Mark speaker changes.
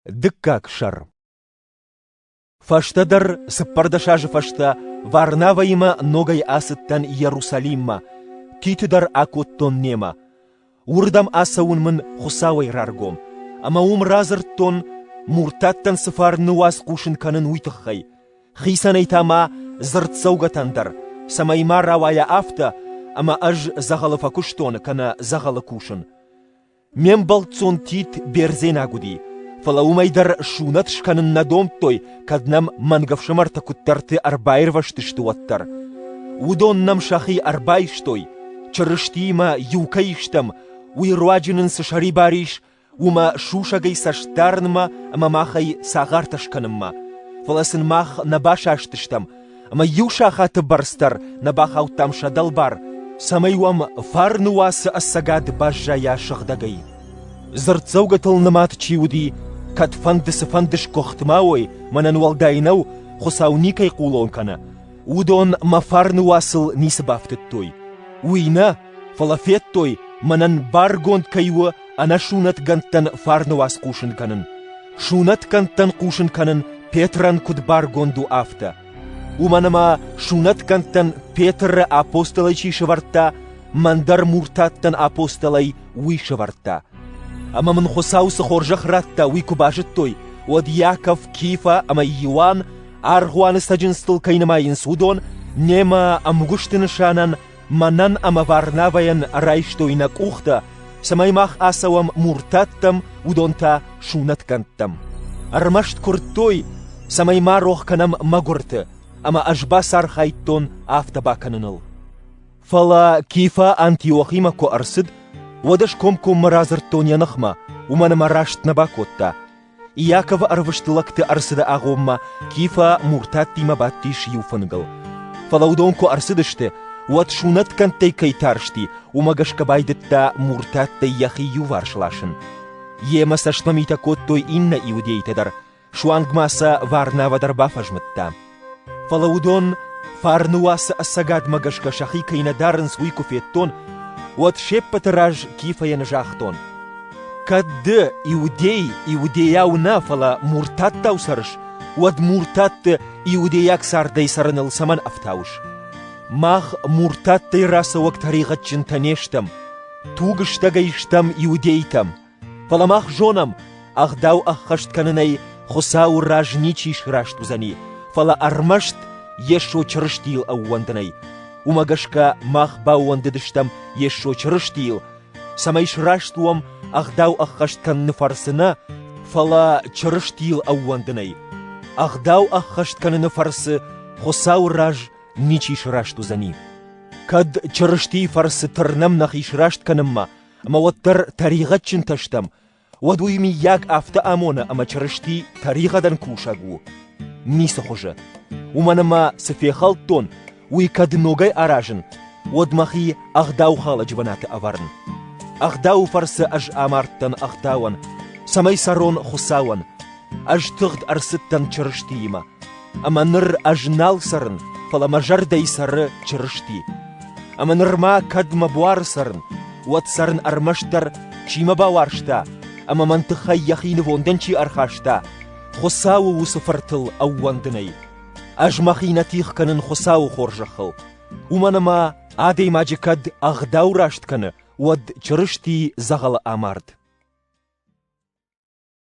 Speaker 1: Дыккаг сӕр. Фӕстӕдӕр, 14 азы фӕстӕ, Варнавӕимӕ ногӕй ацыдтӕн Иерусалиммӕ, Титы дӕр акодтон немӕ. Уырдӕм ацӕуын мын Хуыцауӕй раргом, ӕмӕ уым радзырдтон, муртаттӕн цы фарны уац хъусын кӕнын, уый тыххӕй. Хицӕнӕй та ма дзырддзӕугӕтӕн дӕр, цӕмӕй ма рауайа афтӕ, ӕмӕ ӕз дзӕгъӕлы фӕкуыстон кӕнӕ дзӕгъӕлы кусын. Ме мбӕлццон Тит бердзенаг уыди, фӕлӕ уымӕй дӕр сунӕт скӕнын нӕ домдтой, кӕд нӕм мӕнгӕфсымӕртӕ куыддӕрты ӕрбаирвӕзтысты, уӕддӕр. Уыдон нӕм сӕхи ӕрбайстой, Чырыстиимӕ иу кӕй стӕм, уый руаджы нын цы сӕрибар ис, уымӕ сусӕгӕй цӕст дарынмӕ ӕмӕ махӕй цагъартӕ скӕнынмӕ. Фӕлӕ сын мах нӕ басастыстӕм, ӕмӕ иу сахаты бӕрц дӕр нӕ бахаудтам сӕ дӕлбар, цӕмӕй уӕм фарны уацы ӕцӕгад баззайа сыгъдӕгӕй. Дзырддзӕугӕтыл нымад чи уыди, кӕдфӕнды цыфӕнды сгуыхт ма уой, мӕнӕн уӕлдай нӕу, Хуыцау никӕй хъулон кӕны, уыдон мӕ фарны уацыл ницы бафтыдтой. Уый нӕ, фӕлӕ федтой, мӕнӕн баргонд кӕй у ӕнӕсунӕтгӕндтӕн фарны уац хъусын кӕнын. Сунӕтгӕндтӕн хъусын кӕнын Петрӕн куыд баргонд у, афтӕ. Уымӕн ӕмӕ сунӕтгӕндтӕн Петры апостолӕй чи сӕвӕрдта, мӕн дӕр муртаттӕн апостолӕй уый сӕвӕрдта. Ӕмӕ мын Хуыцау цы хорзӕх радта, уый куы базыдтой, уӕд Иаков, Кифа ӕмӕ Иоанн, аргъуаны цӕджындзтыл кӕй нымайынц, уыдон, немӕ ӕмгуысты нысанӕн мӕнӕн ӕмӕ Варнавӕйӕн райстой нӕ къухтӕ, цӕмӕй мах ацӕуӕм муртаттӕм, уыдон та сунӕтгӕндтӕм. Ӕрмӕст куырдтой, цӕмӕй ма рох кӕнӕм мӕгуырты, ӕмӕ ӕз бацархайдтон афтӕ бакӕныныл. Фӕлӕ Кифа Антиохимӕ куы ӕрцыд, уӕд ӕз комкоммӕ радзырдтон йӕ ныхмӕ, уымӕн ӕмӕ раст нӕ бакодта. Иаковы ӕрвыст лӕгты ӕрцыды агъоммӕ Кифа муртаттимӕ бадтис иу фынгыл. Фӕлӕ уыдон куы ӕрцыдысты, уӕд сунӕтгӕндтӕй кӕй тарсти, уымӕ гӕсгӕ байдыдта муртаттӕй йӕхи иуварс ласын. Йемӕ цӕстмӕмитӕ кодтой иннӕ иудейтӕ дӕр, суанг ма сӕ Варнава дӕр бафӕзмыдта. Фӕлӕ уыдон фарны уацы ӕцӕгадмӕ гӕсгӕ сӕхи кӕй нӕ дарынц, уый куы федтон, уӕд се ппӕты раз Кифӕйӕн загътон: «Кӕд ды, иудей, иудейау нӕ, фӕлӕ муртаттау цӕрыс, уӕд муртатты иудейаг цардӕй цӕрыныл цӕмӕн ӕфтауыс? Мах муртаттӕй рацӕуӕг тӕригъӕдджынтӕ не стӕм, туг-стӕгӕй стӕм иудейтӕм. Фӕлӕ мах зонӕм, ӕгъдау ӕххӕст кӕнынӕй Хуыцауы раз ничи сраст уыдзӕни, фӕлӕ ӕрмӕст Йесо Чырыстийыл ӕууӕндынӕй. Уымӕ гӕсгӕ мах баууӕндыдыстӕм Йесо Чырыстийыл, цӕмӕй сраст уӕм ӕгъдау ӕххӕст кӕныны фӕрцы нӕ, фӕлӕ Чырыстийыл ӕууӕндынӕй. Ӕгъдау ӕххӕст кӕныны фӕрцы Хуыцауы раз ничи сраст уыдзӕни. Кӕд Чырыстийы фӕрцы тырнӕм нӕхи сраст кӕнынмӕ, ӕмӕ уӕддӕр тӕригъӕдджынтӕ стӕм, уӕд уый миййаг афтӕ амоны, ӕмӕ Чырысти тӕригъӕдӕн кусӕг у? Ницы хуызы. Уымӕн ӕмӕ цы фехӕлдтон, уый кӕд ногӕй аразын, уӕд мӕхи ӕгъдаухалӕджы бынаты ӕвӕрын. Ӕгъдауы фӕрцы ӕз амардтӕн ӕгъдауӕн, цӕмӕй цӕрон Хуыцауӕн. Ӕз тыгъд ӕрцыдтӕн Чырыстиимӕ. Ӕмӕ ныр ӕз нал цӕрын, фӕлӕ мӕ зӕрдӕйы цӕры Чырысти. Ӕмӕ нырма кӕд мӕ буары цӕрын, уӕд цӕрын ӕрмӕстдӕр, чи мӕ бауарзта ӕмӕ мӕн тыххӕй йӕхи нывондӕн чи ӕрхаста, Хуыцауы уыцы Фыртыл ӕууӕндынӕй. Ӕз мӕхи нӕ тигъ кӕнын Хуыцауы хорзӕхыл, уымӕн ӕмӕ адӕймаджы кӕд ӕгъдау раст кӕны, уӕд Чырысти дзӕгъӕлы амард.